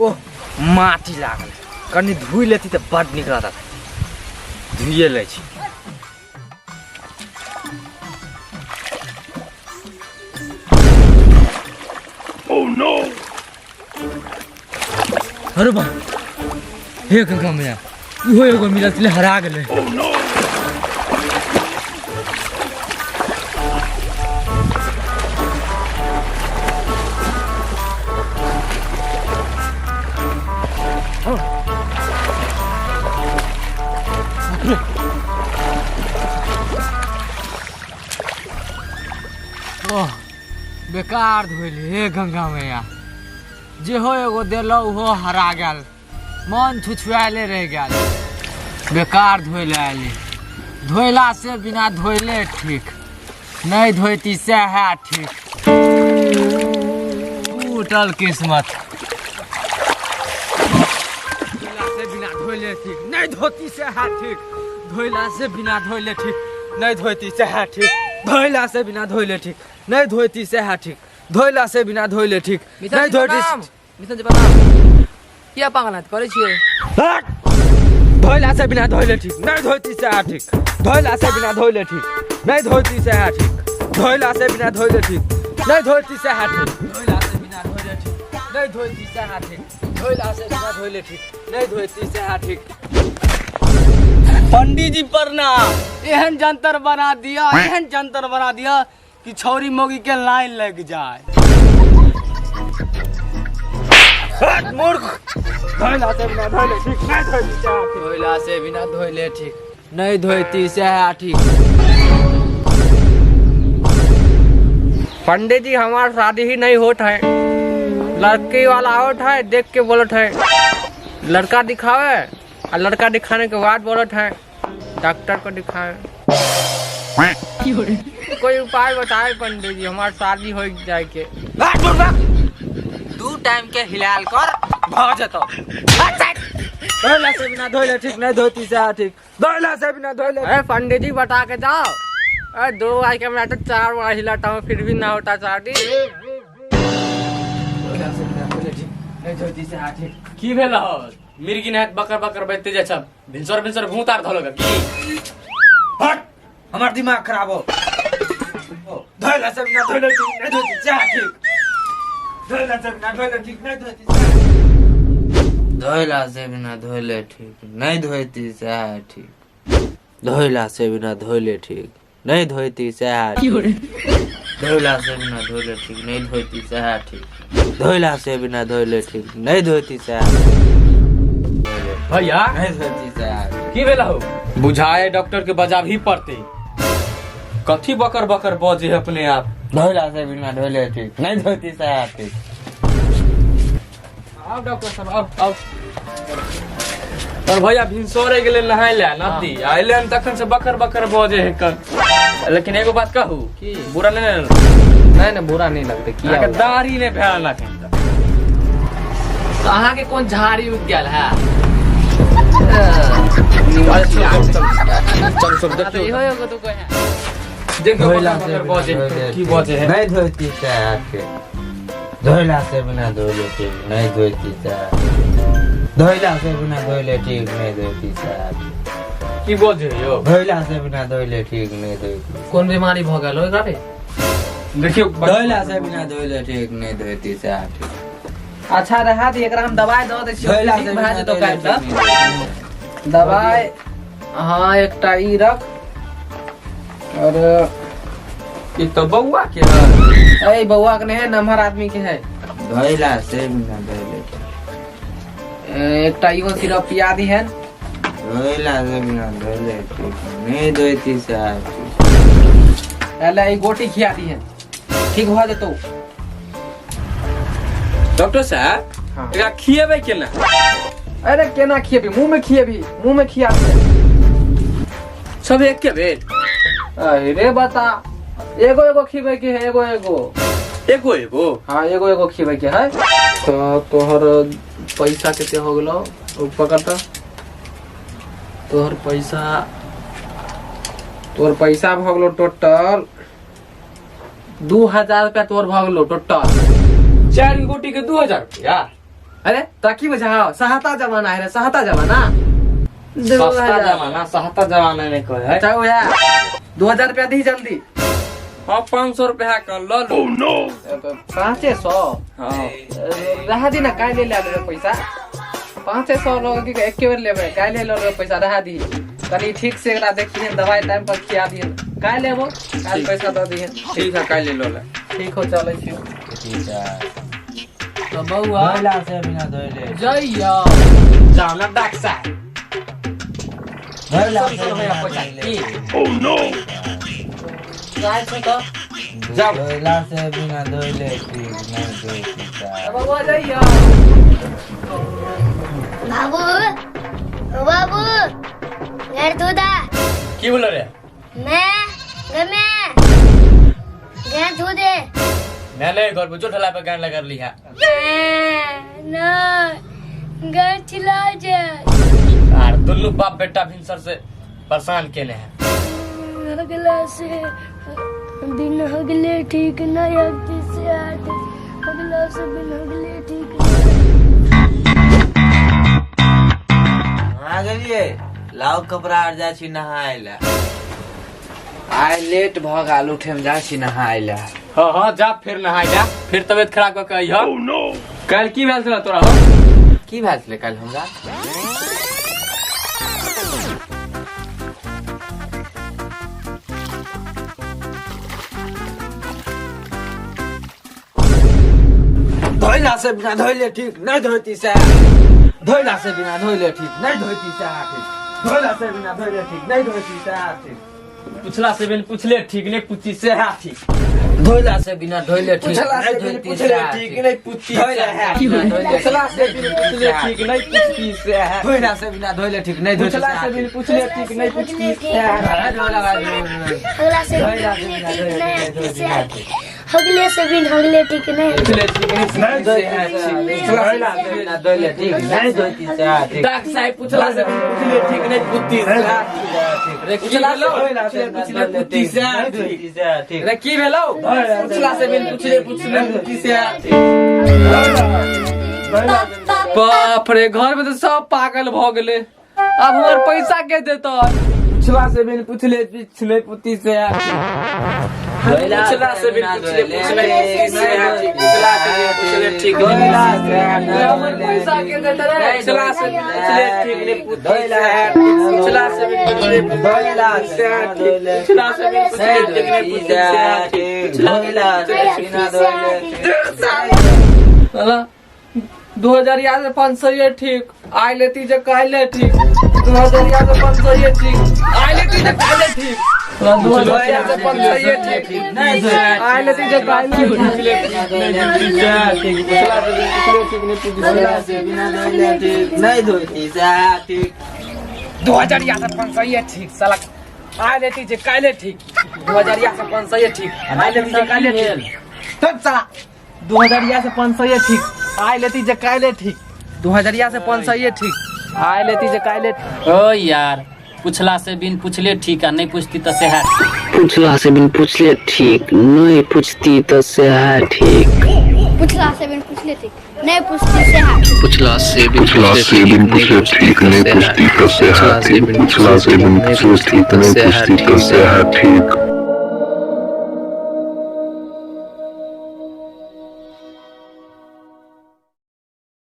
ओह माटी लागल कनि धोइ लेती तऽ बड नीक रहत धोइए लै छी अरे बा हे गंगा मैया इहो एगो मिलल छलै हरा गेलै ओह बेकार धोइल हे गंगा मैया जेहो एगो देलहुँ ओहो हरा गेल मन छुछुआले रहि गेल बेकार धोइ लए आयली धोइला से बिना धोइले ठीक नहि धोइती सएह ठीक टूटल किस्मत धोइला से बिना धोइले ठीक नहि धोती सएह ठीक धोइला से बिना धोइले ठीक नहि धोती सएह ठीक धोइला से बिना धोइले ठीक नहि धोती सएह ठीक धोइला से बिना धोइले ठीक नहि धोती मिशन जी प्रणाम किया पागल हाथ करै छियै हट! धोइला से बिना धोइले ठीक नहीं धोती से आ ठीक धोइला से बिना धोइले ठीक नहीं धोती से आ ठीक धोइला से बिना धोइले ठीक नहीं धोती से आ ठीक धोइला से बिना धोइले ठीक नहीं धोती से आ ठीक धोइला से बिना धोइले ठीक नहीं धोती से आ ठीक पंडित जी प्रणाम एहन जंतर बना दिया एहन जंतर बना दिया कि छौरी मोगी के लाइन लग जाए हट, मूर्ख धोइला से बिना धोइले ठीक नहीं धोती से आ ठीक धोइला से बिना धोइले ठीक नहीं धोती से है ठीक पंडित जी हमार शादी ही नहीं होत है लड़की वाला आवत है देख के बोलत है लड़का दिखावे और लड़का दिखाने के बाद बोलत है डॉक्टर को दिखावे कोई उपाय बताए पंडित जी हमार शादी हो जाए के हट, मूर्ख! दू टाइम के हिलाल कर भ जतो धोइला से बिना धोइले ठीक नहीं धोती से आ ठीक धोइला से बिना धोइले अरे पंडित जी बता के जाओ अरे दो बार के मैं तो चार बार हिलाता हूँ फिर भी ना होता शादी धोइला से बिना धोइले ठीक नहीं धोती से आ ठीक की भेल हो मिर्गी नाहत बकर बकर बजते जाइ छ भिनसर भिनसर भूत आर धलक की हट हमर दिमाग खराब हो धोइला से बिना धोइले ठीक नहीं धोती से आ ठीक धोइला से बिना धोइले ठीक नहीं धोती से आ ठीक। धोइला से बिना धोइले ठीक नहीं धोती सएह ठीक धोइला से बिना धोइले ठीक नहीं धोती सएह ठीक धोइला से बिना धोइले ठीक नहीं धोती सएह ठीक धोइला से बिना धोइले ठीक नहीं धोती सएह भैया नहीं धोती सएह ठीक। की भेल हो बुझाए डॉक्टर के बजाबही पड़ते कथी बकर बकर बजे है अपने आप धोइला से बिना धोइले ठीक नहीं धोती सएह ठीक आओ डॉक्टर साहब आओ आओ तर भैया भिनसरे गेलै नहाय लए नदी आ अयलै हन तखन से बकर बकर बजे है कन लेकिन एगो बात कहू की? बुरा नहीं ने नहीं नहीं बुरा नहीं लगते किया अहाँके दाढ़ी नहि भेल एखन तक तो अहाँ के कोन झाड़ी उग गेल है अरे चल चल चल हाँ, तो देखियौ इहो एगो दुगो है देखियौ धोइला बकर से बकर बिना बजे धोइले की बजे है नहीं धोती सएह ठीक धोइला से बिना धोइले ठीक नहीं धोती सएह ठीक। धोइला से बिना धोइले ठीक नहीं धोती सएह ठीक। की बजे है यौ धोइला से बिना धोइले ठीक नहीं धोती कोन बीमारी भ गेल ओकरा रे देखियौ धोइला से बिना धोइले ठीक नहीं धोती सएह ठीक अच्छा रहा दी एकरा हम दवाई दऽ दै छियै धोइला ठीक से भए बिना जेतौ धोइले काल्हि तक ठीक नहीं धोती। दवाई हाँ एकटा ई रख और ई तऽ बौआ के है ए बौआ के नहीं है नमहर आदमी के है धोइला से बिना धोइले ठीक एकटा इहो सिरप पिया दी है धोइला से बिना धोइले ठीक नहीं धोती सएह ठीक पहले ई गोटी खिया दी है ठीक भऽ जेतौ डॉक्टर साहब हाँ। एकरा खिएबै केना अरे केना खिएबी मुंह में खिएबी मुंह में खिया दे सब एके बेर अरे बता एगो एगो खिबै के है एगो एगो एगो एगो हाँ एगो एगो खिबै के है तो तोहर पैसा कते हो गेलो ओ पकड़ त तोहर पैसा तोहर पैसा भऽ गेलो टोटल 2000 रुपया तोहर भऽ गेलो टोटल चारि गोटी के 2000 रुपया अरे तोरा की बुझाओ सहाता जमाना है रे सहाता जमाना सस्ता जमाना सस्ता जमाना नहीं कहे है अच्छा वह 2000 रुपया दी जल्दी। हाँ 500 रुपया का ल लो। 500? हाँ। रहा दी ना, काहे ले ले पैसा? 500 लोग के एके बेर लेबै, काहे ले लो पैसा? रहा दी, कनी ठीक से एकरा देखिए, दवाई टाइम पर खिया दिहन। काहे लेबो, काल्हि पैसा दऽ दिहन। ठीक है, काल्हि ले लो। ठीक हो, चलै छी। तो बउआ धोला से बिना धोले जइया। जाओ ना डॉक्टर साहब। धोला से बिना धोले। जाइ छी तऽ। जाओ। धोला से बिना धोले ठीक नहीं धोती। तऽ बउआ जइया। बाबू, ओ बाबू, घर धो दा। की बोलो रे? मैं घर में घर धो दे। नहीं नहीं, घर पर जो ठला पे गान लगा ली है। ना घर चिल्ला जाए। आर दुल्लू बाप बेटा भिनसर से परेशान केने है। अगला से बिन अगले ठीक नहीं अगले से आठ अगला से बिन अगले ठीक नहीं। आ गेलिए, लाओ कपड़ा आर, जाइ छी नहाय ला। आइ लेट भऽ गेल उठे में, जाइ छी नहाय ला। हाँ हाँ, जा फिर नहाय जा, फिर तबियत खराब कऽ के अइह। काल्हि की भेल छलै तोरा हो? की भेल छलै काल्हि हमरा? धोइला से बिना धोइले ठीक नहीं धोती से, धोइला से बिना धोइले ठीक नहीं धोती से ठीक, धोइला से बिना धोइले ठीक नहीं धोती से ठीक। पूछला से बिन पूछले ठीक नहीं पूछी से है ठीक। धोइला से बिना धोइले ठीक पूछला से नहीं बिन धोती पूछले से ठीक नहीं पूछी से धोइला है से बिना धोइले पूछला से बिन पूछले ठीक नहीं पूछती से है। धोइला से बिना धोइले ठीक नहीं धोती। पूछला से बिन पूछले ठीक नहीं पूछती से है। अगला से बिन अगले ठीक नहीं अगले से अगले से बिन अगले ठीक नहीं। पूछले ठीक नहीं पूछती से है ठीक। धोइला से बिना धोइले ठीक नहीं धोती से ठीक। डॉक्टर साहब, पूछला से बिन पूछले ठीक नहीं पूछती से है ठीक। रे पूछला से धोइला से बिना पूछले धोइले पूछती ठीक से है नहीं ठीक। धोती से ठीक। रे की भेलौ? पूछला से बिन पूछले पूछले पूछती से है ठीक। बाप रे, घर में तो सब पागल भ गेले। अब हमर पैसा के देतै? पूछला से बिन पूछले पिछले पुती से है ठीक। पूछला से बिन पूछले पूछले पूछती से है ठीक। पूछला से बिन पूछले ठीक नहीं धोइला से रे हमर पैसा के देतै रे? पूछला से बिन पूछले ठीक नहीं पूछती से है ठीक। पूछला से बिन पूछले धोइला पूछती से है ठीक। पूछला से बिन पूछले ठीक नहीं पूछती से है ठीक। धोइला से बिना धोइले साला 2000 या से 500 ये ठीक, आइ लेती जे काल्हि ठीक। 2000 या से 500 ये ठीक, आइ लेती जे काल्हि ठीक। 2000 या से 500 ये ठीक, नहीं आइ लेती जे काल्हि ठीक। धोइला से बिना धोइले ठीक नहीं धोती से ठीक। 2000 या से 500 ये ठीक, साला आइ लेती जे काल्हि ठीक। 2000 या से 500 ये ठीक, आइ लेती जे काल्हि ठीक। तब साला 2000 या से 500 ये ठीक, आइ लेती जे काल्हि ठीक। 2000 या से 500 ये ठीक, आइ लेती जे काल्हि। ओ यार, पूछला से बिन पूछले ठीक आ नहीं पूछती तो सेहा। पूछला से बिन पूछले ठीक नहीं पूछती तो सेहा ठीक। पूछला से बिन पूछले ठीक नहीं पूछती से है। पूछला से बिन पूछला से बिन पूछले ठीक नहीं पूछती तो सेहा ठीक। पूछला से बिन पूछले ठीक नहीं पूछती तो सेहा ठीक।